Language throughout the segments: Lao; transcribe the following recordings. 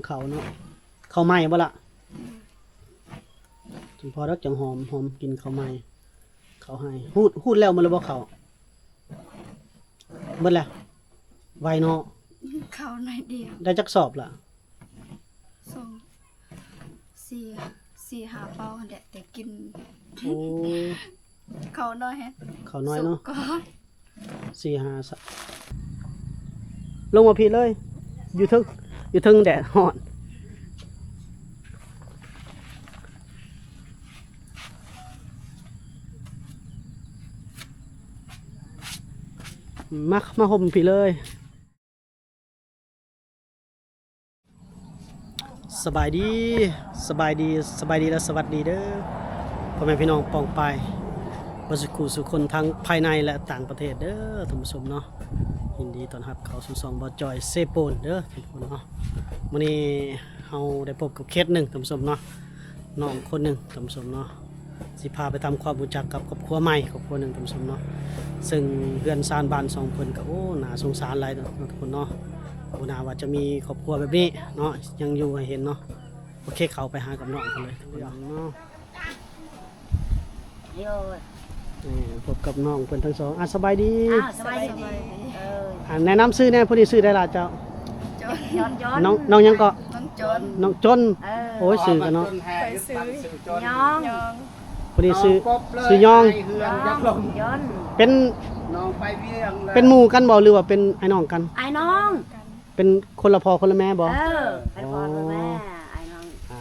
ເຂົ້າເນາະ ເຂົ້າໃໝ່ບໍ່ລະ? ອືມ ສົມພໍດອກ ຈັ່ງຫອມ ຫອມກິນເຂົ້າໃໝ່ ເຂົ້າໃຫ້. ຮູດ ຮູດແລ້ວໝົດແລ້ວບໍ່ເຂົ້າ? ໝົດແລ້ວ ໄວເນາະ. ເຂົ້າໜ້ອຍດຽວ ໄດ້ຈັກສອບລະ? ສອງ ສີ່ ສີ່ຫ້າເປົາຫັ້ນແຫຼະ ແຕ່ກິນ ໂອ້ ເຂົ້າໜ້ອຍແຮງ ເຂົ້າໜ້ອຍເນາະ ສຸກກ່ອນ ສີ່ຫ້າ ສະ ລົງມາພີ້ເລີຍ ຢູ່ເທິງ ຢູ່ເທິງແດດຮ້ອນ ມາ ມາຫົ່ມພີ້ເລີຍ. ສະບາຍດີ ສະບາຍດີ ສະບາຍດີ ແລະ ສະຫວັດດີເດີ ພໍ່ແມ່ພີ່ນ້ອງປ້ອງປາຍ ເບິດສູ່ຄູ່ສູ່ຄົນ ທັງພາຍໃນ ແລະ ຕ່າງປະເທດເດີທ່ານຜູ້ຊົມເນາະ. ຍິນດີຕ້ອນຮັບເຂົ້າສູ່ຊ່ອງບ່າວຈ່ອຍເຊໂປນເດີທ່ານຜູ້ຊົມເນາະ. ມື້ນີ້ເຮົາໄດ້ພົບກັບເຄສໜຶ່ງທ່ານຜູ້ຊົມເນາະ ນ້ອງຄົນໜຶ່ງທ່ານຜູ້ຊົມເນາະ. ຊິພາໄປທຳຄວາມຮູ້ຈັກກັບຄອບຄົວໃໝ່ຄອບຄົວໜຶ່ງທ່ານຜູ້ຊົມເນາະ ເຊິ່ງເຮືອນຊານບ້ານຊ່ອງເພິ່ນກໍ ໂອ້ ໜ້າສົງສານຫຼາຍເນາະທຸກຄົນເນາະ. ບໍ່ໜ້າວ່າຈະມີຄອບຄົວແບບນີ້ເນາະ ຍັງຢູ່ໃຫ້ເຫັນເນາະ. ໂອເຄ ເຂົ້າໄປຫາກັບນ້ອງເພິ່ນເລີຍເນາະ. ເອີ ພົບກັບນ້ອງເພິ່ນທັງສອງ. ອ່າ ສະບາຍດີ ອ່າ ສະບາຍດີ ເອີ ອ່າ ແນະນຳຊື່ແດ່. ຜູ້ນີ້ຊື່ໃດລະເຈົ້າ? ຈອນ ນ້ອງ ນ້ອງຫຍັງເກາະ? ນ້ອງຈົນ ນ້ອງຈົນ ເອີ ໂອ້ຍ ຊື່ກັນເນາະ ຊື່ຍອງ ຜູ້ນີ້ຊື່ ຊື່ຍອງ ເປັນ ເປັນໝູ່ກັນບໍ່ ຫຼືວ່າເປັນອ້າຍນ້ອງກັນ? ອ້າຍນ້ອງ ເປັນຄົນລະພໍ່ຄົນລະແມ່ບໍ່? ເອີ ເປັນພໍ່ຄົນລະແມ່ ອ້າຍນ້ອງ ອ່າ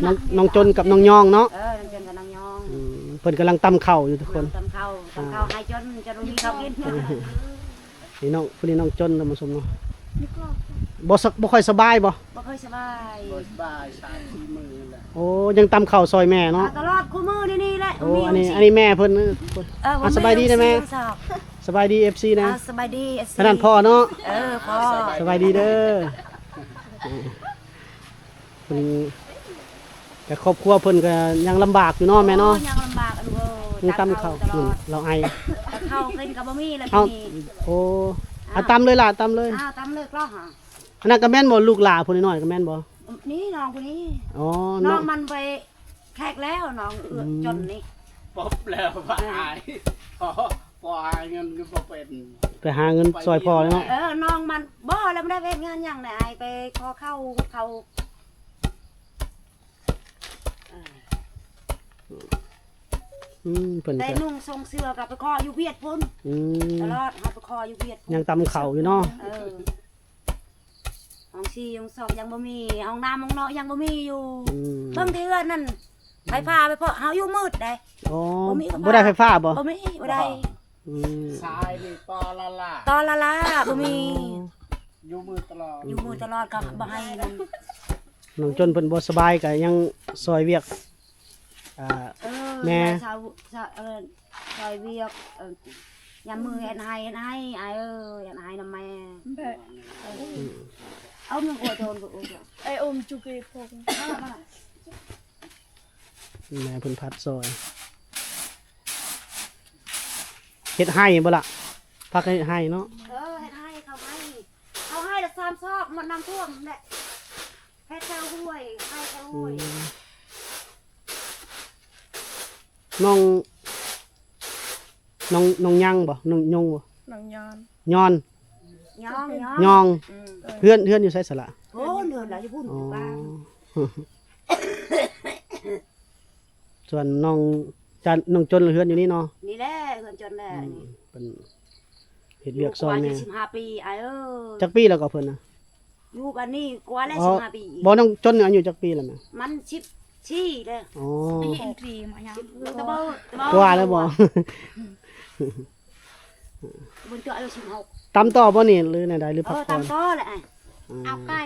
ນ້ອງ ນ້ອງຈົນກັບນ້ອງຍອງເນາະ. ເອີ ນ້ອງຈົນກັບນ້ອງຍອງ ອືມ ເພິ່ນກຳລັງຕຳເຂົ້າຢູ່ທຸກຄົນ ກຳລັງຕຳເຂົ້າ ຕຳເຂົ້າໃຫ້ຈົນ ຈົນບໍ່ມີເຂົ້າກິນ. ນີ້ນ້ອງ ຜູ້ນີ້ນ້ອງຈົນທ່ານຜູ້ຊົມເນາະ ບໍ່ ບໍ່ຄ່ອຍສະບາຍບໍ່? ບໍ່ຄ່ອຍສະບາຍ ບໍ່ສະບາຍ ສາມສີ່ມື້ແລ້ວ. ໂອ້ ຍັງຕຳເຂົ້າຊ່ອຍແມ່ເນາະ ຕະຫຼອດຄູ່ມື້ນີ້ແຫຼະ. ໂອ້ ອັນນີ້ ອັນນີ້ແມ່ເພິ່ນ ເອີ ອ່າ ສະບາຍດີເດີແມ່ ສະບາຍດີເອັບຊີແດ່ ອ່າ ສະບາຍດີເອັບຊີ ຂະໜາດພໍ່ເນາະ. ເອີ ພໍ່ ສະບາຍດີເດີ. ເພິ່ນ ແຕ່ຄອບຄົວເພິ່ນກໍຍັງລຳບາກຢູ່ເນາະແມ່ເນາະ. ໂອ້ ຍັງລຳບາກ ອັນເອີ ຍັງຕຳເຂົ້າ ຕຳເຂົ້າຕະຫຼອດ ລາວໄອ ເຂົ້າກິນກໍບໍ່ມີແລ້ວ ເອົາ ນີ້ ໂອ້ ອ່າ ອ່າ ຕຳເລີຍລະ ຕຳເລີຍ ອ່າ ຕຳເລີຍກະຫາ. ອັນນັ້ນກໍແມ່ນບໍ່ ລູກຫຼາຜູ້ນ້ອຍໆ ກໍແມ່ນບໍ່? ນີ້ນ້ອງຜູ້ນີ້ ອໍ ນ້ອງມັນໄປແຂກແລ້ວ ນ້ອງ ອືມ ຈົນນີ້ ປົບແລ້ວວ່າ ອ່າ ອາຍ ພໍ ພໍຫາເງິນກໍບໍ່ເປັນ ໄປຫາເງິນຊ່ອຍພໍ່ເນາະ. ເອີ ນ້ອງມັນ ບໍ່ ແລ້ວມັນໄດ້ເຮັດງານຫຍັງໃດ ອາຍໄປຂໍເຂົ້າ ເຂົ້າ ອືມ ເພິ່ນ ແຕ່ ກະ ນຸ່ງຊົງເສື້ອກໍໄປຂໍຢູ່ຫວຽດພຸ້ນ ອືມ ຕະຫຼອດ ເຮົາໄປຂໍຢູ່ຫວຽດພຸ້ນ ຍັງຕຳເຂົ້າຢູ່ເນາະ. ເອີ ຫ້ອງສີ່ຫ້ອງສອງຍັງບໍ່ມີ ຫ້ອງນ້ຳຫ້ອງເນາະຍັງບໍ່ມີຢູ່ ອືມ ເບິ່ງທີ່ເຮືອນນັ້ນ ໄຟຟ້າໄປເພາະເຮົາຢູ່ມືດໃດ. ອໍ ບໍ່ມີໄຟຟ້າ ບໍ່ໄດ້ໄຟຟ້າບໍ່? ບໍ່ມີ ບໍ່ໄດ້ ອືມ ສາຍນີ້ຕໍ່ລະລາ ຕໍ່ລະລາ ບໍ່ມີ ອໍ ຢູ່ມືດຕະຫຼອດ ຢູ່ມືດຕະຫຼອດ ກໍບໍ່ໃຫ້ ນ້ອງຈົນເພິ່ນບໍ່ສະບາຍກໍຍັງຊ່ອຍວຽກ ອ່າ ເອີ ແມ່ ຊາວ ຊາວ ເອີ ຊ່ອຍວຽກ ເອີ ຍາມມື້ເຮັດໄຮ່ ເຮັດໄຮ່ ອ້າຍເອີຍ ເຮັດໄຮ່ນຳແມ່ ເອີ ອືມ ເອົາໜຶ່ງໂອໂຈນ ໂອໂຈນ ໄອ້ອົມຈຸກເອພົງ ແມ່ເພິ່ນພັດຊ່ອຍ ເຮັດໄຮ່ບໍ່ລະ? ພາກັນເຮັດໄຮ່ເນາະ ເອີ ເຮັດໄຮ່ ເຂົ້າໄຮ່ ເຂົ້າໄຮ່ລະສາມຊອກ ໝົດນ້ຳຖ້ວມແຫຼະ ເຮັດແຖວຫ້ວຍ ໄຮ່ແຖວຫ້ວຍ ອືມ ນ້ອງ ນ້ອງ ນ້ອງຍັງບໍ່? ນ້ອງຍົງບໍ່? ນ້ອງຍອນ ຍອນ ຍອງ ຍອງ ອືມ ເຮືອນ ເຮືອນຢູ່ໃສສະລະ? ໂອ້ ເຮືອນລາວຢູ່ພຸ້ນ ອໍ ຢູ່ບ້ານ ສ່ວນນ້ອງຈັນ ນ້ອງຈົນເຮືອນຢູ່ນີ້ເນາະ ນີ້ແຫຼະ ເຮືອນຈົນແຫຼະ ອືມ ເພິ່ນເຮັດວຽກຊ່ອຍແມ່ ຢູ່ກວ່າສີ່ສິບຫ້າປີ ອ້າຍເອີຍ ຈັກປີແລ້ວກໍເພິ່ນນະ? ຢູ່ບ້ານນີ້ກວ່າແລ້ວ ອໍ ສິບຫ້າປີ ບໍ່ ນ້ອງຈົນອາຍຸຈັກປີແລ້ວນະ? ມັນສິບສີ່ເດີ ອໍ ສິບ ກວ່າແລ້ວບໍ່? ບໍ່ ເຈົ້າອາຍຸສິບຫົກ ຕຳຕໍ່ບໍ່ນີ້ ຫຼືແນວໃດ ຫຼື ເອີ ພັກຜ່ອນ ຕຳຕໍ່ແຫຼະ ອືມ ເອົາ ໃກ້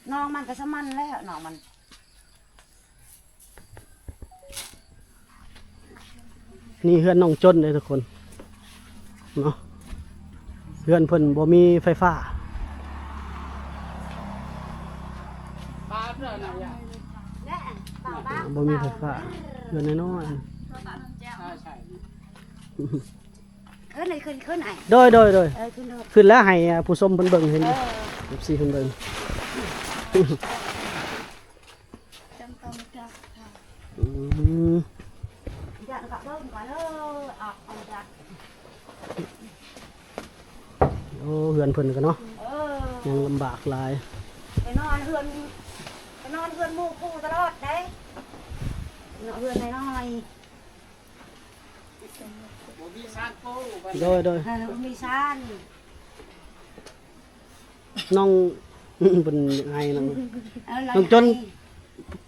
ໆ ນ້ອງມັນກໍສະໝັນແລ້ວ ນ້ອງມັນ ນີ້ເຮືອນນ້ອງຈົນເດ້ທຸກຄົນເນາະ ເຮືອນເພິ່ນບໍ່ມີໄຟຟ້າ ບໍ່ມີໄຟຟ້າ ເຮືອນນ້ອຍໆ ຂຶ້ນເລີຍ ຂຶ້ນ ຂຶ້ນໄອ້ ໂດຍ ໂດຍ ໂດຍ ເອີ ຂຶ້ນໂລດ ຂຶ້ນແລ້ວໃຫ້ ອ່າ ຜູ້ຊົມເພິ່ນເບິ່ງ ໃຫ້ ເອີ ເອັບຊີເພິ່ນເບິ່ງ ຈຳຕ້ອງຈັບ ອືມ ຢ້ານກໍເບິ່ງກ່ອນເດີ ອາ ເອົາຈັບ ໂອ້ ເຮືອນເພິ່ນກໍເນາະ ເອີ ຍັງລຳບາກຫຼາຍ ໄປນອນເຮືອນ ໄປນອນເຮືອນໝູ່ຄູ່ຕະຫຼອດເດ້ ເນາະ ເຮືອນນ້ອຍໆ ໂດຍໆ ເອີ ບໍ່ມີຊານ ນ້ອງ ເພິ່ນໄອນຳ ເອີ ນ້ອງຈົນ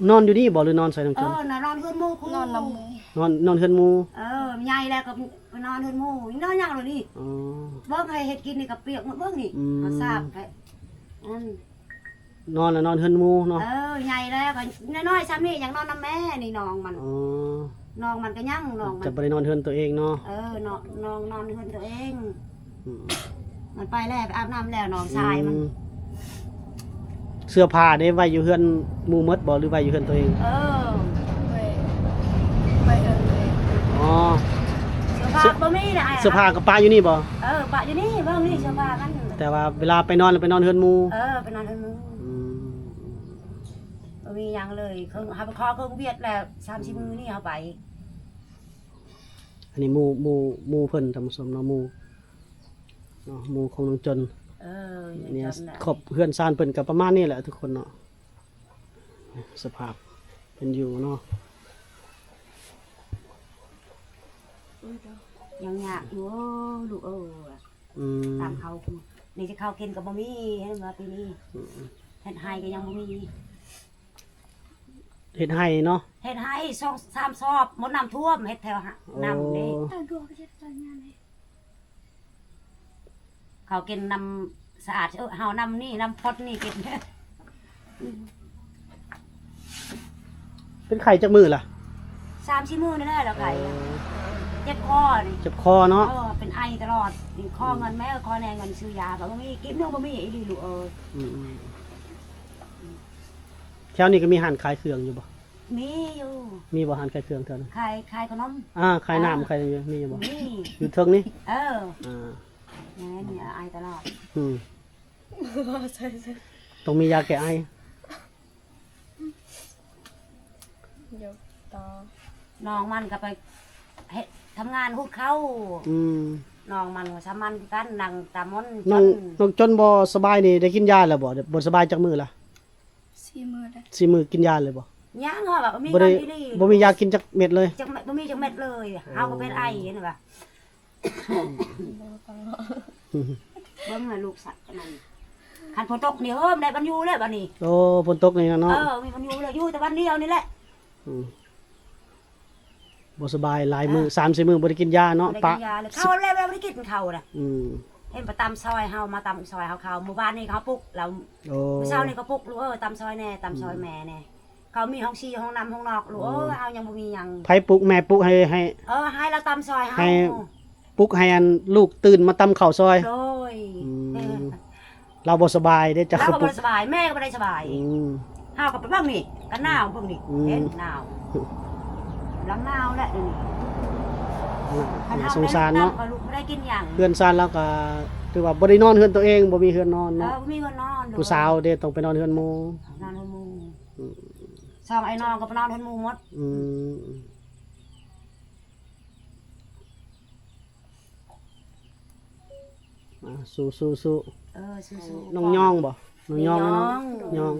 ນອນຢູ່ນີ້ບໍ່ ຫຼືນອນໃສນ້ອງຈົນ? ເອີ ນອນເຮືອນໝູ່ ນອນນຳໝູ່ ນອນ ນອນເຮືອນໝູ່ ເອີ ໃຫຍ່ແລ້ວກໍໄປນອນເຮືອນໝູ່ ນອນຫຍັງລະນີ້ ອໍ ເບິ່ງໃຫ້ເຮັດກິນນີ້ກໍປຽກໝົດ ເບິ່ງນີ້ ອືມ ເອົາສາບໄປ ອັນ ນອນລະນອນເຮືອນໝູ່ເນາະ ເອີ ໃຫຍ່ແລ້ວກໍນ້ອຍໆຊ່ຳນີ້ ຢາກນອນນຳແມ່ນີ້ ນ້ອງມັນ ອໍ ນ້ອງມັນກໍຍັງ ນ້ອງມັນ ຈະບໍ່ໄດ້ນອນເຮືອນຕົວເອງເນາະ ເອີ ນ້ອງ ນ້ອງນອນເຮືອນຕົວເອງ ອືມ ມັນໄປແລ້ວ ໄປອາບນ້ຳແລ້ວ ນ້ອງຊາຍມັນ ອືມ ເສື້ອຜ້າເດ້ ໄວ້ຢູ່ເຮືອນໝູ່ໝົດບໍ່ ຫຼືໄວ້ຢູ່ເຮືອນຕົວເອງ? ເອີ ໄວ້ ໄວ້ເຮືອນຕົວເອງ ອໍ ເສື້ອຜ້າ ເສື້ອ ບໍ່ມີນະອ້າຍ ເສື້ອຜ້າກໍປະຢູ່ນີ້ບໍ່? ເອີ ປະຢູ່ນີ້ ເບິ່ງນີ້ເສື້ອຜ້າມັນ ແຕ່ວ່າເວລາໄປນອນ ໄປນອນເຮືອນໝູ່ ເອີ ໄປນອນເຮືອນໝູ່ ອືມ ບໍ່ມີຫຍັງເລີຍ ເຄິ່ງ ເຮົາໄປຂໍເຄິ່ງວຽກແລ້ວ ສາມສີ່ມື້ນີ້ເຮົາໄປ ອັນນີ້ໝູ່ ໝູ່ ໝູ່ເພິ່ນ ທ່ານຜູ້ຊົມເນາະ ໝູ່ເນາະ ໝູ່ຂອງນ້ອງຈົນ ເອີ ນີ້ ຂອບເຮືອນຊານເພິ່ນກໍປະມານນີ້ແຫຼະທຸກຄົນເນາະ ສະພາບເປັນຢູ່ເນາະ ຍັງຍາກຢູ່ລູກເອີຍ ອືມ ຕາມເຂົາ ນີ້ຊິເຂົ້າກິນກໍບໍ່ມີ ເຫັນວ່າປີນີ້ ອືມ ເຮັດໄຮ່ກໍຍັງບໍ່ມີ ເຮັດໄຮ່ເນາະ ເຮັດໄຮ່ສອງສາມຊອບ ໝົດນ້ຳຖ້ວມ ເຮັດແຖວ ໂອ້ ນ້ຳນີ້ ເຂົາກິນນ້ຳສະອາດ ເອີ ເຮົານ້ຳນີ້ ນ້ຳພອດນີ້ກິນ ເປັນໄຂ້ຈັກມື້ລະ? ສາມສີ່ມື້ນີ້ແຫຼະລາວໄຂ້ ເອີ ເຈັບຄໍນີ້ ເຈັບຄໍເນາະ ເອີ ເປັນໄອຕະຫຼອດ ຂໍເງິນແມ່ ຂໍແດ່ເງິນຊື້ຢາ ບໍ່ມີ ກິບໜຶ່ງບໍ່ມີອີ່ຫຼີລູກເອີຍ ອືມ ແຖວນີ້ກໍມີຮ້ານຂາຍເຄື່ອງຢູ່ບໍ່? ມີຢູ່ ມີບໍ່ຮ້ານຂາຍເຄື່ອງແຖວນັ້ນ? ຂາຍ ຂາຍຂະໜົມ ອາ ຂາຍນ້ຳ ເອີ ຂາຍຫຍັງຢູ່ ມີຢູ່ບໍ່? ມີ ຢູ່ເທິງນີ້ ເອີ ອາ ແມ່ນ ມີໄອຕະຫຼອດ ອືມ ຕ້ອງມີຢາແກ້ໄອ ຢູ່ຕໍ່ ນ້ອງມັນກໍໄປເຮັດ ທຳງານຫຸດເຂົ້າ ອືມ ນ້ອງມັນກໍສາມານຄືກັນ ນັ່ງຕາມົນ ນ້ອງ ຈົນ ນ້ອງຈົນບໍ່ສະບາຍນີ້ ໄດ້ກິນຢາແລ້ວບໍ່? ບໍ່ສະບາຍຈັກມື້ລະ? ສີ່ມື້ແລ້ວ ສີ່ມື້ກິນຢາເລີຍບໍ່? ຍັງ ເຮົາວ່າບໍ່ມີ ບໍ່ໄດ້ ບໍ່ມີຢາກິນຈັກເມັດເລີຍ ຈັກເມັດ ບໍ່ມີຈັກເມັດເລີຍ ເຮົາກໍເປັນໄອຫັ້ນວ່າ ເບິ່ງໃຫ້ລູກສັດອັນນັ້ນ ຄັນຝົນຕົກນີ້ ເອີ ບໍ່ໄດ້ບ່ອນຢູ່ແລ້ວບາດນີ້ ໂອ້ ຝົນຕົກນີ້ນະເນາະ ເອີ ມີບ່ອນຢູ່ແລ້ວ ຢູ່ແຕ່ບ່ອນດຽວນີ້ແຫຼະ ອືມ ບໍ່ສະບາຍຫຼາຍມື້ ອ່າ ສາມສີ່ມື້ບໍ່ໄດ້ກິນຢາເນາະ ບໍ່ໄດ້ກິນຢາເລີຍ ປະ ເຂົ້າແລ້ວ ແລ້ວບໍ່ໄດ້ກິນເຂົ້ານະ ອືມ ເຫັນໄປຕຳຊອຍເຮົາ ມາຕຳຊອຍເຮົາເຂົ້າ ມື້ວານນີ້ເຂົາປຸກແລ້ວ ໂອ້ ມື້ເຊົ້ານີ້ກໍປຸກ ລູກເອີຍ ຕຳຊອຍແດ່ ຕຳຊອຍແມ່ແດ່ ອືມ ເຂົາມີຫ້ອງຊີ ຫ້ອງນ້ຳ ຫ້ອງນອກ ລູກເອີຍ ໂອ້ ເຮົາຍັງບໍ່ມີຫຍັງ ໃຜປຸກ ແມ່ປຸກໃຫ້ ໃຫ້ ເອີ ໃຫ້ລາວຕຳຊອຍເຮົາ ໃຫ້ ປຸກໃຫ້ອັນລູກຕື່ນມາຕຳເຂົ້າຊອຍ ໂດຍ ອືມ ເອີ ລາວບໍ່ສະບາຍເດ້ ເຈົ້າ ລາວກໍບໍ່ໄດ້ສະບາຍ ແມ່ກໍບໍ່ໄດ້ສະບາຍ ອືມ ເຮົາກໍໄປເບິ່ງນີ້ ກໍໜາວເບິ່ງນີ້ ອືມ ເຫັນໜາວ ກຳລັງໜາວແຫຼະດຽວນີ້ ໜາ ໜາສົງສານເນາະ ເຮົາໄດ້ລູກຕຳກໍລູກບໍ່ໄດ້ກິນຫຍັງ ເຮືອນຊານລາວກໍຖືວ່າບໍ່ໄດ້ນອນເຮືອນຕົວເອງ ບໍ່ມີເຮືອນນອນເນາະ ເອີ ບໍ່ມີເຮືອນນອນ ຜູ້ສາວເດ້ຕ້ອງໄປນອນເຮືອນໝູ່ ນອນເຮືອນໝູ່ ອືມ ສອງໄອ້ນ້ອງກໍໄປນອນເຮືອນໝູ່ໝົດ ອືມ ອ່າ ສູ້ໆ ເອີ ສູ້ໆ ນ້ອງຍອງບໍ່? ນ້ອງຍອງ ນ້ອງຍອງ ຍອງ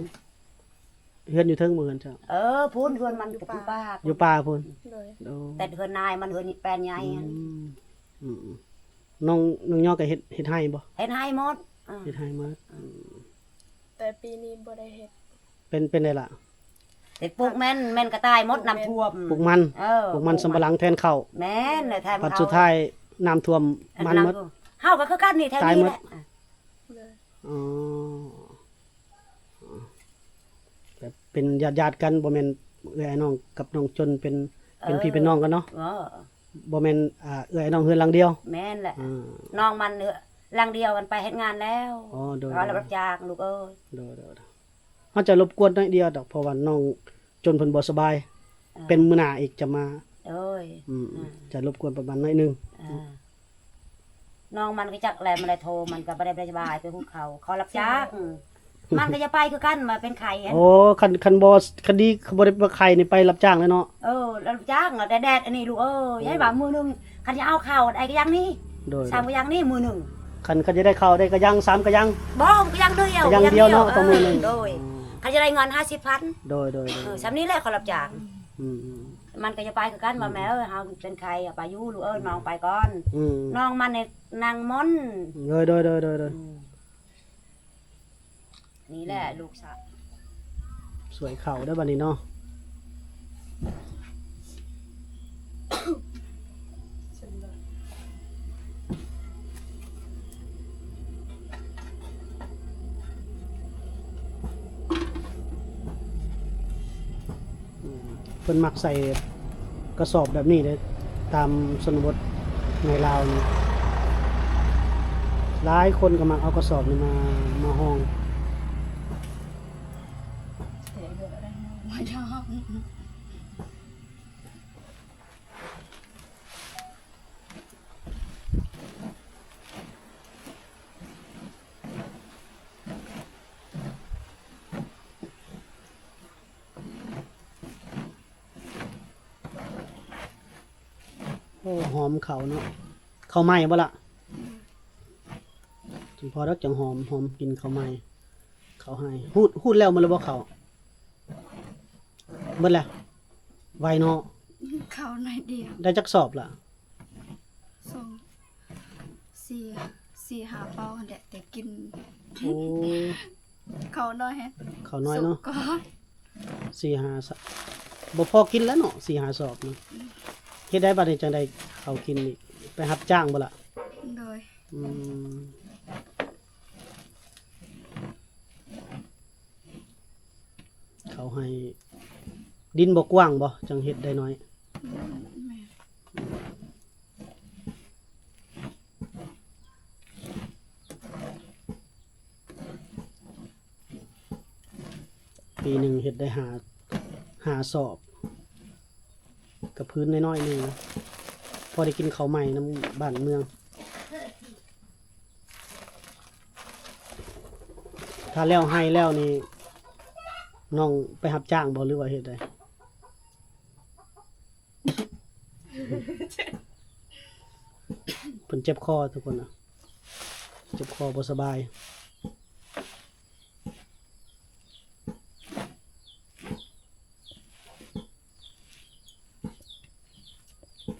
ເຮືອນຢູ່ເທິງບໍ່ເຮືອນເຈົ້າ? ເອີ ພຸ້ນ ເຮືອນມັນກໍຢູ່ປ່າ ຢູ່ປ່າພຸ້ນ ໂດຍ ໂດຍ ແຕ່ເຮືອນນາຍມັນ ເຮືອນແປນໃຫຍ່ ອືມ ອືມ ນ້ອງ ນ້ອງຍອງກໍເຮັດ ເຮັດໄຮ່ບໍ່? ເຮັດໄຮ່ໝົດ ອ່າ ເຮັດໄຮ່ໝົດ ອືມ ແຕ່ປີນີ້ບໍ່ໄດ້ເຮັດ ເປັນ ເປັນໃດລະ? ເຮັດປູກແມ່ນ ແມ່ນກໍຕາຍໝົດ ນ້ຳຖ້ວມ ປູກມັນ ເອີ ປູກມັນສຳປະຫຼັງແທນເຂົ້າ ແມ່ນແຫຼະ ແທນເຂົ້າ ບັດສຸດທ້າຍນ້ຳຖ້ວມມັນໝົດ ເຮົາກໍຄືກັນນີ້ ແຖວນີ້ແຫຼະ ຕາຍໝົດ ອໍ ແບບເປັນຍາດໆກັນ ບໍ່ແມ່ນເອື້ອຍອ້າຍນ້ອງກັບນ້ອງຈົນ ເປັນ ເປັນ ເອີ ພີ່ເປັນນ້ອງກັນເນາະ ເອີ ບໍ່ແມ່ນ ອ່າ ເອື້ອຍອ້າຍນ້ອງເຮືອນຫຼັງດຽວ ແມ່ນແຫຼະ ອ່າ ນ້ອງມັນ ເອື້ອຍ ຫຼັງດຽວກັນໄປເຮັດງານແລ້ວ ອໍ ໂດຍ ເຂົາຮັບຈ້າງລູກເອີຍ ໂດຍໆ ເຮົາຈະລົບກວນໜ້ອຍດຽວດອກ ເພາະວ່ານ້ອງຈົນເພິ່ນບໍ່ສະບາຍ ເອີ ເປັນມື້ໜ້າອີກຈະມາ ໂດຍ ອືມ ເອີ ຈະລົບກວນປະມານໜ້ອຍໜຶ່ງ ເອີ ນ້ອງມັນກໍຈັກແຫຼະ ມັນໄດ້ໂທ ມັນກໍບໍ່ໄດ້ສະບາຍ ໄປຫຸດເຂົ້າ ເຂົາຮັບຈ້າງ ອືມ ມັນກໍຈະໄປຄືກັນ ວ່າເປັນໄຂ້ຫັ້ນ. ໂອ້ ຄັນ ຄັນບໍ່ ຄັນດີ ຄັນບໍ່ໄດ້ໄປໄຂ້ນີ້ ໄປຮັບຈ້າງແລ້ວເນາະ. ເອີ ຮັບຈ້າງ ແດດໆ ອັນນີ້ລູກເອີຍ ໃຫ້ວ່າມື້ໜຶ່ງ ຄັນຈະເອົາເຂົ້າໄດ້ກໍຢ່າງນີ້ ໂດຍ ສາມກໍຢ່າງນີ້ມື້ໜຶ່ງ. ຄັນ ຄັນຈະໄດ້ເຂົ້າໄດ້ກະຢ່າງ ສາມກະຢ່າງ ບໍ່ ກະຢ່າງດຽວ ກະຢ່າງດຽວເນາະ ກະຢ່າງດຽວ ຕໍ່ມື້ໜຶ່ງ. ເອີ ໂດຍ ອືມ ຄັນຈະໄດ້ເງິນຫ້າສິບພັນ ໂດຍ ໂດຍ ໂດຍ ເອີ ສ່ຳນີ້ແຫຼະ ເຂົາຮັບຈ້າງ. ອືມ ມັນກໍຈະໄປຄືກັນ ວ່າ ອືມ ແມ່ເອີຍ ເຮົາເປັນໄຂ້ ເອົາໄປຢູ່ລູກເອີຍ ອືມ ນ້ອງໄປກ່ອນ ອືມ ນ້ອງມັນນີ້ນັ່ງມົນ ໂດຍ ໂດຍ ໂດຍ ໂດຍ ອືມ ນີ້ແຫຼະ ອືມ ລູກສາວ ສວຍເຂົ້າເດີບັດນີ້ເນາະ. ອືມ ເພິ່ນມັກໃສ່ກະສອບແບບນີ້ເດ້ ຕາມຊົນນະບົດໃນລາວນີ້ ຫຼາຍຄົນກໍມັກເອົາກະສອບນີ້ມາ ມາຮອງ. ໂອ້ ຫອມເຂົ້າເນາະ ເຂົ້າໃໝ່ບໍ່ລະ? ອືມ ສົມພໍດອກ ຈັ່ງຫອມ ຫອມກິ່ນເຂົ້າໃໝ່ ເຂົ້າໃຫ້. ຮູດ ຮູດແລ້ວໝົດແລ້ວບໍ່ເຂົ້າ? ເບິດແລ້ວ ໄວເນາະ ເຂົ້າໜ້ອຍດຽວ. ໄດ້ຈັກສອບລະ? ສອງ ສີ່ ສີ່ຫ້າເປົາຫັ້ນແຫຼະ ແຕ່ກິນ ໂອ້ ເຂົ້າໜ້ອຍແຮງ ເຂົ້າໜ້ອຍເນາະ ສຸກກໍ ສີ່ຫ້າ ສະ ບໍ່ພໍກິນແລ້ວເນາະ ສີ່ຫ້າສອບນີ້. ອືມ ເຮັດໄດ້ບັດນີ້ ຈັ່ງໄດ້ເຂົ້າກິນອີກ ໄປຮັບຈ້າງບໍ່ລະ? ໂດຍ ອືມ ເຂົາໃຫ້ ດິນບໍ່ກວ້າງບໍ່ ຈັ່ງເຮັດໄດ້ໜ້ອຍ? ແມ່ນ ປີໜຶ່ງເຮັດໄດ້ຫ້າ ຫ້າສອບ ກະພື້ນນ້ອຍໆໜຶ່ງນະ ພໍໄດ້ກິນເຂົ້າໃໝ່ນຳບ້ານເມືອງ. ຖ້າແລ້ວໄຮ່ແລ້ວນີ້ ນ້ອງໄປຮັບຈ້າງບໍ່ ຫຼືວ່າເຮັດໃດ? ເພິ່ນເຈັບຄໍທຸກຄົນນະ ເຈັບຄໍບໍ່ສະບາຍ.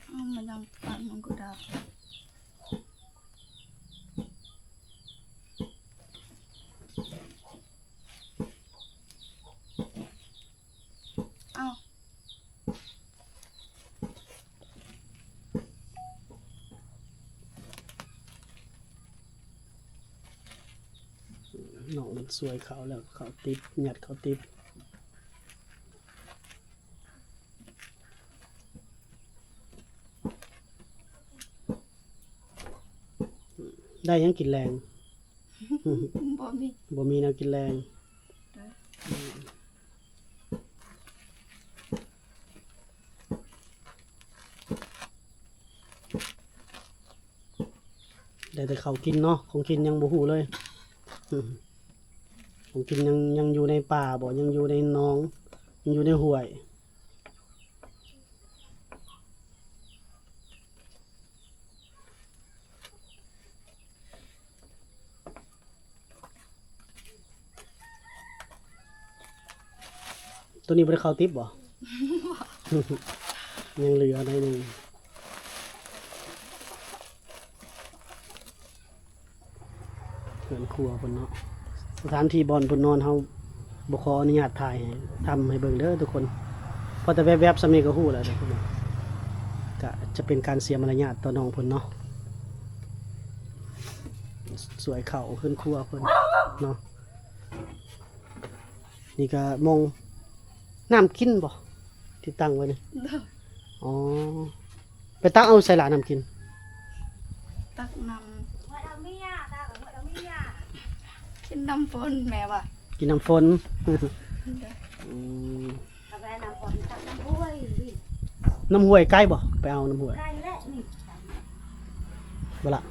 ເອົາມາຍັງປານມັນກໍໄດ້ ເອົາ ນ້ອງມັນສວຍເຂົ້າແລ້ວ ເຂົ້າຕິບ ຍັດເຂົ້າຕິບ. ໄດ້ຫຍັງກິນແລງ? ບໍ່ມີ ບໍ່ມີແນວກິນແລງ. ໄດ້ແຕ່ເຂົ້າກິນເນາະ ຂອງກິນຍັງບໍ່ຮູ້ເລີຍ. ຂອງກິນຍັງ ຍັງຢູ່ໃນປ່າບໍ່ ຍັງຢູ່ໃນໜອງ ຍັງຢູ່ໃນຫ້ວຍ. ໂຕນີ້ບໍ່ໄດ້ເຂົ້າຕິບບໍ່? ຍັງເຫຼືອໜ້ອຍໜຶ່ງ. ເຮືອນຄົວເພິ່ນເນາະ ສະຖານທີ່ບ່ອນເພິ່ນນອນ ເຮົາບໍ່ຂໍອະນຸຍາດຖ່າຍໃຫ້ ທຳໃຫ້ເບິ່ງເດີທຸກຄົນ. ພໍແຕ່ແວບໆສ່ຳນີ້ກໍຮູ້ແລ້ວທຸກຄົນ ກະຈະເປັນການເສຍມາລະຍາດຕໍ່ນ້ອງເພິ່ນເນາະ. ສວຍເຂົ້າເຮືອນຄົວເພິ່ນເນາະ. ນີ້ກະໝ່ອງ ນ້ຳກິນບໍ່ ທີ່ຕັ້ງໄວ້ນີ້? ໂດຍ ອໍ ໄປຕັກເອົາໃສລະ ນ້ຳກິນ? ຕັກນ້ຳ ກິນນ້ຳຝົນ ແມ່ວ່າ ກິນນ້ຳຝົນ. ໂດຍ ອືມ ກາແຟນ້ຳຝົນ ຕັກນ້ຳຫ້ວຍ. ນ້ຳຫ້ວຍໄກບໍ່? ໄປເອົານ້ຳຫ້ວຍ ໄກແຫຼະນີ້ ບໍ່ລະ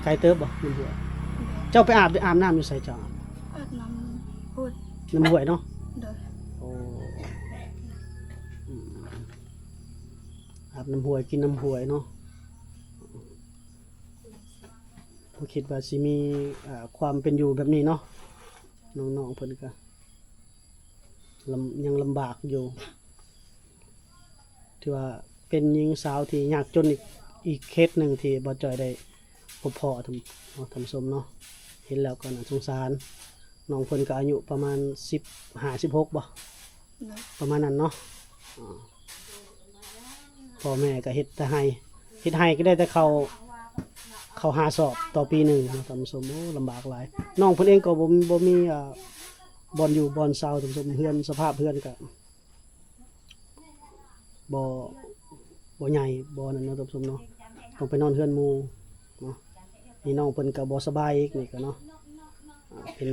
ໄກເຕີບບໍ່ ນ້ຳຫ້ວຍ? ໂດຍ ເຈົ້າໄປອາບ ອາບນ້ຳຢູ່ໃສເຈົ້າ? ອາບນ້ຳພຸດ ນ້ຳຫ້ວຍເນາະ? ໂດຍ. ໂອ້ ອືມ ອາບນ້ຳຫ້ວຍ ກິນນ້ຳຫ້ວຍເນາະ. ບໍ່ຄິດວ່າຊິມີ ອ່າ ຄວາມເປັນຢູ່ແບບນີ້ເນາະ. ນ້ອງໆເພິ່ນກະ ລຳ ຍັງລຳບາກຢູ່ ຖືວ່າເປັນຍິງສາວທີ່ຍາກຈົນອີກ ອີກເຄສໜຶ່ງທີ່ບ່າວຈ້ອຍໄດ້ພົບພໍ້ ທ່ານ ເນາະ ທ່ານຜູ້ຊົມເນາະ. ເຫັນແລ້ວກໍໜ້າສົງສານ. ນ້ອງເພິ່ນກໍອາຍຸປະມານສິບຫ້າ ສິບຫົກບໍ່? ໂດຍ. ປະມານນັ້ນເນາະ. ອາ ພໍ່ແມ່ກໍເຮັດແຕ່ໄຮ່ ເຮັດໄຮ່ກໍໄດ້ແຕ່ເຂົ້າ ເຂົ້າຫ້າສອບຕໍ່ປີໜຶ່ງເນາະທ່ານຜູ້ຊົມ. ໂອ້ ລຳບາກຫຼາຍ. ນ້ອງເພິ່ນເອງກໍບໍ່ ບໍ່ມີ ອ່າ ບ່ອນຢູ່ບ່ອນເຊົາທ່ານຜູ້ຊົມ. ເຮືອນ ສະພາບເຮືອນກໍບໍ່ ບໍ່ໃຫຍ່ ບໍ່ນັ້ນເນາະທ່ານຜູ້ຊົມເນາະ. ຕ້ອງໄປນອນເຮືອນໝູ່ເນາະ. ນີ້ນ້ອງເພິ່ນກໍບໍ່ສະບາຍອີກນີ້ກໍເນາະ. ອ່າ ເປັນ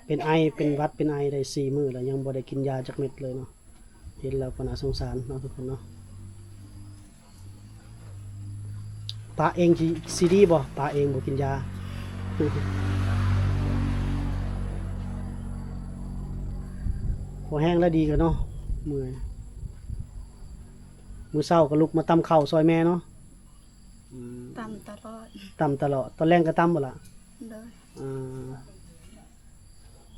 ເປັນໄອ ເປັນຫວັດ ເປັນໄອໄດ້ສີ່ມື້ແລ້ວ ຍັງບໍ່ໄດ້ກິນຢາຈັກເມັດເລີຍເນາະ. ເຫັນແລ້ວກໍໜ້າສົງສານເນາະທຸກຄົນເນາະ. ປະເອງຊິ ຊິດີບໍ່? ປະເອງບໍ່ກິນຢາ. ພໍແຮງແລ້ວດີກະເນາະ. ເມື່ອຍ ມື້ເຊົ້າກໍລຸກມາຕຳເຂົ້າຊ່ອຍແມ່ເນາະ. ອືມ ຕຳຕະຫຼອດ ຕຳຕະຫຼອດ. ຕອນແລງກໍຕຳບໍ່ລະ? ໂດຍ. ອ່າ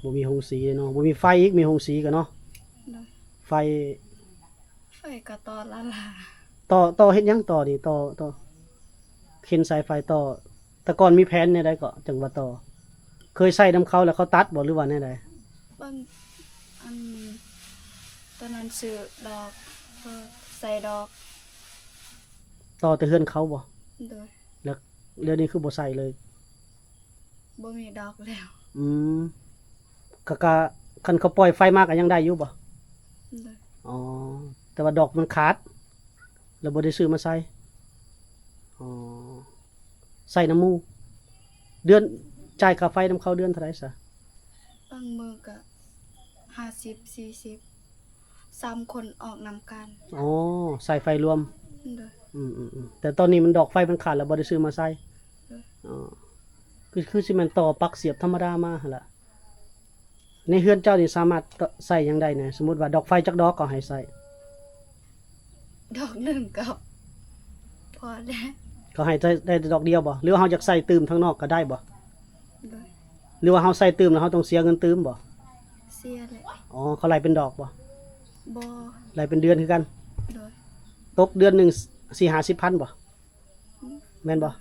ບໍ່ມີໂຮງສີເນາະ ບໍ່ມີໄຟອີກ ມີໂຮງສີກະເນາະ. ໂດຍ. ໄຟ ໄຟກະຕໍ່ລະລາ ຕໍ່ ຕໍ່ເຮັດຫຍັງຕໍ່ນີ້? ຕໍ່ ຕໍ່ເຂັນສາຍໄຟຕໍ່. ແຕ່ກ່ອນມີແຜນແນວໃດເກາະ ຈັ່ງວ່າຕໍ່? ເຄີຍໃຊ້ນຳເຂົາແລ້ວເຂົາຕັດບໍ່ ຫຼືວ່າແນວໃດ? ເບິ່ງ ອັນ ຕອນນັ້ນຊື້ດອກ ເອີ ໃສ່ດອກ. ຕໍ່ແຕ່ເຮືອນເຂົາບໍ່? ໂດຍ. ແລ້ວ ແລ້ວດຽວນີ້ຄືບໍ່ໃສ່ເລີຍ? ບໍ່ມີດອກແລ້ວ. ອືມ ກະ ກະ ຄັນເຂົາປ່ອຍໄຟມາກະຍັງໄດ້ຢູ່ບໍ່? ໂດຍ. ອໍ ແຕ່ວ່າດອກມັນຂາດ ແລ້ວບໍ່ໄດ້ຊື້ມາໃສ່. ອໍ ໃຊ້ນຳໝູ່. ເດືອນ ຈ່າຍຄ່າໄຟນຳເຂົາເດືອນເທົ່າໃດຊະ? ບາງມື້ກະຫ້າສິບ ສີ່ສິບ ສາມຄົນອອກນຳກັນ. ອໍ ສາຍໄຟລວມ. ໂດຍ. ອືມໆໆ ແຕ່ຕອນນີ້ມັນ ດອກໄຟມັນຂາດແລ້ວ ບໍ່ໄດ້ຊື້ມາໃສ່. ໂດຍ. ອໍ ຄື ຄືຊິແມ່ນຕໍ່ປັກສຽບທຳມະດາມາຫັ້ນລະ. ໃນເຮືອນເຈົ້ານີ້ສາມາດໃຊ້ຫຍັງໄດ້ແດ່? ສົມມຸດວ່າດອກໄຟຈັກດອກເຂົາໃຫ້ໃຊ້? ດອກໜຶ່ງກໍພໍແລ້ວ. ເຂົາໃຫ້ໃຊ້ໄດ້ແຕ່ດອກດຽວບໍ່? ຫຼືວ່າເຮົາຢາກໃຊ້ຕື່ມທາງນອກກໍໄດ້ບໍ່? ໂດຍ. ຫຼືວ່າເຮົາໃຊ້ຕື່ມແລ້ວເຮົາຕ້ອງເສຍເງິນຕື່ມບໍ່? ເສຍແຫຼະ. ອໍ ເຂົາໄລ່ເປັນດອກບໍ່? ບໍ່. ໄລ່ເປັນເດືອນຄືກັນ? ໂດຍ. ຕົກເດືອນໜຶ່ງສີ່ຫ້າສິບພັນບໍ່? ອືມ ແມ່ນບໍ່?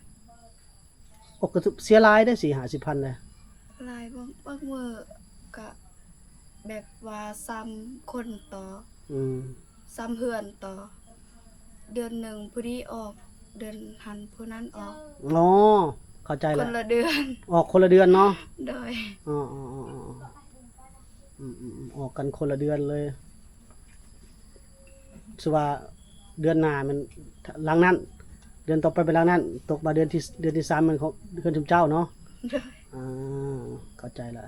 ໂອ້ ກໍເສຍຫຼາຍເດ້ ສີ່ຫ້າສິບພັນເດ້. ຫຼາຍ. ບາງ ບາງມື້ກະແບບວ່າສາມຄົນຕໍ່. ອືມ. ສາມເຮືອນຕໍ່ ເດືອນໜຶ່ງຜູ້ນີ້ອອກ ເດືອນຫັ້ນຜູ້ນັ້ນອອກ. ອໍ ເຂົ້າໃຈແລ້ວ ຄົນລະເດືອນ. ອອກຄົນລະເດືອນເນາະ. ໂດຍ. ອໍໆໆໆ ອືມໆໆ ອອກກັນຄົນລະເດືອນເລີຍ. ຄືວ່າເດືອນໜ້າແມ່ນຫຼັງນັ້ນ ເດືອນຕໍ່ໄປເປັນຫຼັງນັ້ນ ຕົກມາເດືອນທີ ເດືອນທີສາມແມ່ນຂອງເຮືອນຊຸມເຈົ້າເນາະ. ໂດຍ. ອ່າ ເຂົ້າໃຈລະ.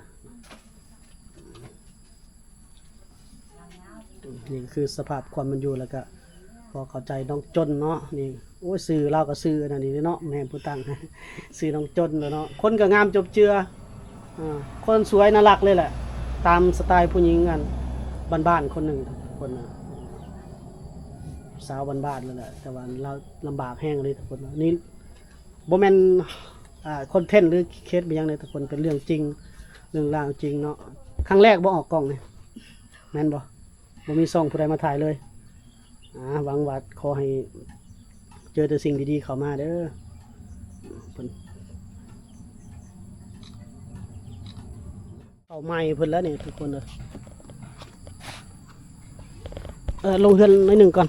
ນີ້ຄືສະພາບຄວາມເປັນຢູ່ ແລ້ວກະພໍເຂົ້າໃຈນ້ອງຈົນເນາະ. ນີ້ ໂອ້ຍ ຊື່ລາວກໍຊື່ອັນນັ້ນນີ້ເນາະ ແມ່ນຜູ້ຕັ້ງ ຊື່ນ້ອງຈົນແຫຼະເນາະ. ຄົນກໍງາມຈົບເຈືອ ອ່າ ຄົນສວຍໜ້າລັກເລີຍແຫຼະ ຕາມສະໄຕຜູ້ຍິງອັນບ້ານໆຄົນໜຶ່ງ ຄົນນະ ສາວບ້ານໆເລີຍແຫຼະ ແຕ່ວ່າລາວລຳບາກແຮງເລີຍທຸກຄົນ. ນີ້ບໍ່ແມ່ນ ອ່າ ຄອນເທັນ ຫຼື ເຄສບໍ່ຫຍັງເລີຍທຸກຄົນ ເປັນເລື່ອງຈິງ ເລື່ອງລາວຈິງເນາະ. ຄັ້ງແລກບໍ່ອອກກ້ອງນີ້ ແມ່ນບໍ່? ບໍ່ມີຊ່ອງຜູ້ໃດມາຖ່າຍເລີຍ. ອ່າ ຫວັງວ່າຂໍໃຫ້ເຈີແຕ່ສິ່ງດີໆເຂົ້າມາເດີ. ເພິ່ນ ເຂົ້າໃໝ່ເພິ່ນແລ້ວນີ້ທຸກຄົນເອີຍ. ເອີ ລົງເຮືອນໜ້ອຍໜຶ່ງກ່ອນ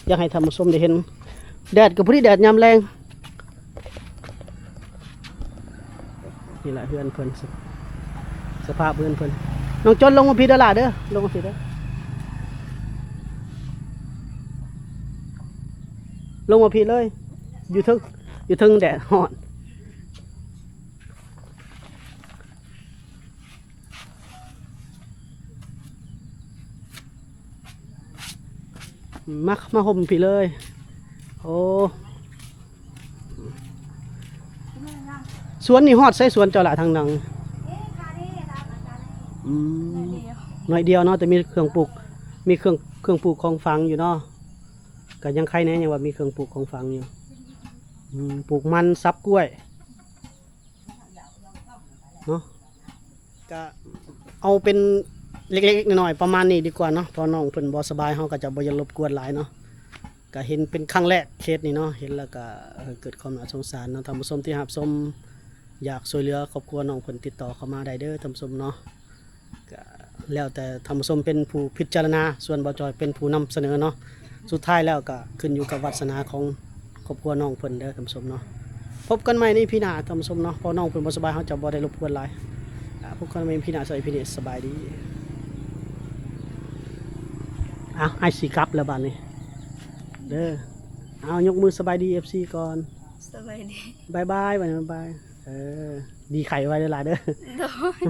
ຢາກໃຫ້ທ່ານຜູ້ຊົມໄດ້ເຫັນ. ແດດກໍພໍດີ ແດດຍາມແລງ. ນີ້ແຫຼະເຮືອນເພິ່ນ ສະ ສະພາບເຮືອນເພິ່ນ. ນ້ອງຈົນລົງມາພີ້ເດີຫຼ້າເດີ ລົງມາພີ້ເດີ ລົງມາພີ້ເລີຍ. ຢູ່ເທິງ ຢູ່ເທິງແດດຮ້ອນ. ມາ ມາຫົ່ມພີ້ເລີຍ. ໂອ້ ສວນນີ້ຮອດໃສ ສວນເຈົ້າລະ ທາງໜັງ? ອືມ ໜ້ອຍດຽວເນາະ ແຕ່ມີເຄື່ອງປູກ ມີເຄື່ອງ ເຄື່ອງປູກຂອງຝັງຢູ່ເນາະ ກໍຍັງໄຄແດ່ ຍັງວ່າມີເຄື່ອງປູກຂອງຝັງຢູ່. ອືມ ປູກມັນ ສັບ ກ້ວຍເນາະ ກະເອົາເປັນເລັກໆນ້ອຍໆປະມານນີ້ດີກວ່າເນາະ ເພາະນ້ອງເພິ່ນບໍ່ສະບາຍ ເຮົາກໍຈະບໍ່ຢາກລົບກວນຫຼາຍເນາະ. ກະເຫັນເປັນຄັ້ງແລກເຄສນີ້ເນາະ ເຫັນແລ້ວກະ ເອີ ເກີດຄວາມໜ້າສົງສານເນາະ ທ່ານຜູ້ຊົມທີ່ຮັບຊົມ ຢາກຊ່ວຍເຫຼືອຄອບຄົວນ້ອງເພິ່ນ ຕິດຕໍ່ເຂົ້າມາໄດ້ເດີ ທ່ານຜູ້ຊົມເນາະ. ກະແລ້ວແຕ່ທ່ານຜູ້ຊົມເປັນຜູ້ພິຈາລະນາ ສ່ວນບ່າວຈອຍເປັນຜູ້ນຳສະເໜີເນາະ. ສຸດທ້າຍແລ້ວກະຂຶ້ນຢູ່ກັບວາດສະໜາຂອງຄອບຄົວນ້ອງເພິ່ນເດີທ່ານຜູ້ຊົມເນາະ. ພົບກັນໃໝ່ໃນອີພີໜ້າທ່ານຜູ້ຊົມເນາະ ເພາະນ້ອງເພິ່ນບໍ່ສະບາຍ ເຮົາຈະບໍ່ໄດ້ລົບກວນຫຼາຍ. ອາ ພົບກັນໃໝ່ອີພີໜ້າ ສຳລັບອີພີນີ້ ສະບາຍດີ. ອ້າວ ອ້າຍຊິກັບແລ້ວບາດນີ້ເດີ. ເອົາ ຍົກມືສະບາຍດີເອັຟຊີກ່ອນ. ສະບາຍດີ. ບາຍບາຍ ບາຍບາຍ. ເອີ ດີໄຄໄວຫຼາຍໆເດີ. ໂດຍ.